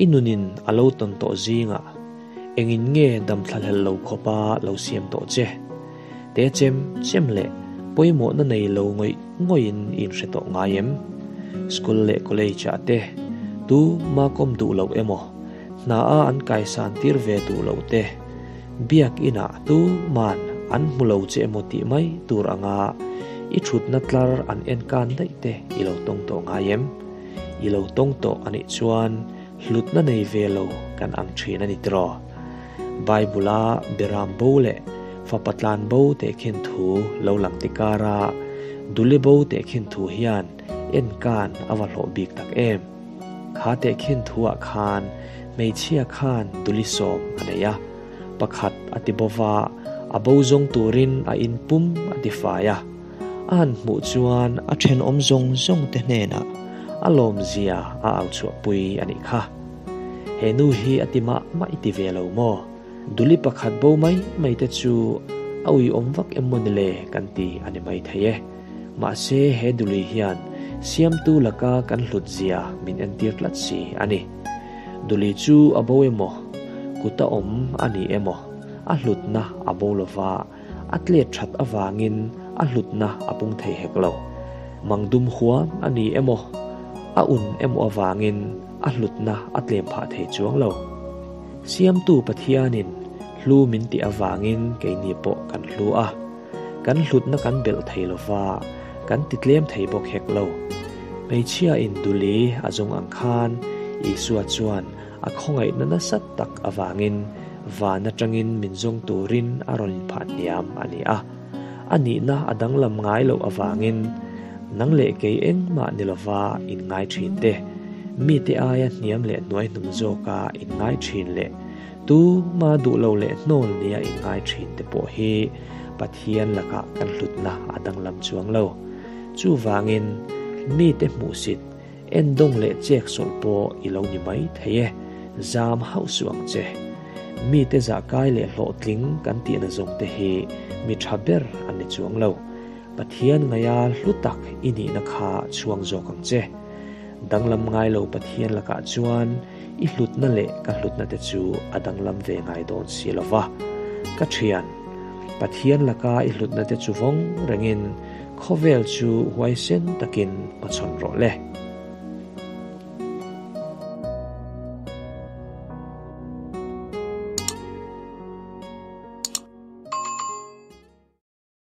I nunin a lo tawn tawh zingah engin nge dam thlahlel lo khawpa lo siam tawh che? Te chem chem leh pawimawhna nei lo ngawih ngawihin i inhre tawh ngai em? School leh college ah te tu ma kawm duh loh emaw, hna a an kaisan tir ve duh loh te, biak inah tu man an hmu lo che emaw tih mai tur anga i thutna tlar an en kan daih te i lo tawng tawh ngai em? I lo tawng tawh a nih chuan hlutna nei ve lo kan ang thin a ni tiraw? Bible-a Beram bo leh Fapa tlan bo tehkhin thu lo lang ti kara Duli bo tehkhin thu hian en kan a va hlawh bik tak em? Kha tehkhin thuah khan hmeichhia khan duli sawm a nei a, pakhat a ti bo va, a bo zawng turin a inpum a ti fai a. A han hmuh chuan a thenawm zawng zawng te hnenah a lawmzia a au chhuahpui a nih kha. He nu hi a ti mah mah i ti ve lo maw? Duli pakhat bo mai mai te chu a uiawm vak em maw ni le kan ti a ni mai thei e. Mahse he duli hian siamtu laka kan hlut zia min entir tlat si a ni. Duli chu a bo emaw, kuta awm a ni emaw, a hlutna a bo lova, A tlet that avangin a hlutna a pung thei hek lo. Mangdum huam a ni emaw, a un emaw avangin a hlutna a tlem phah thei chuang lo. Siamtu Pathianin hlu min tih avangin keini pawh kan hlu a, kan hlutna kan belh thei lo va, kan ti tlem thei bawk hek lo. Hmeichhiain duli a zawng ang khan Isua chuan A khawngaihna nasa tak avangin van atangin min zawng turin a rawn inphah hniam a ni a. A nihna a danglam ngai loh avangin nang leh kei engmah ni lova inngai thin te, mite aia hniam leh hnuaihnung zawka inngai thin leh tuma duh lo leh hnawl nia inngai thin te pawh hi Pathian lakah kan hlutna a danglam chuang lo. Chuvangin mite hmuhsit Endawng leh chek sawlh pawh i lo ni mai thei e, zam hauh suh ang che. Mite zahkai leh hlawhtling kan tihna zawng te hi mi tha ber an ni chuang lo. Pathian ngaia hlu tak i nihna kha chhuang zawk ang che. Danglam ngai lo Pathian lakah chuan i hlutna leh ka hlutna te chu a danglam ve ngai dawn si lo va. Ka thian, Pathian laka i hlutna te chu vawng rengin Khawvel chu huaisen takin hmachhawn rawh le.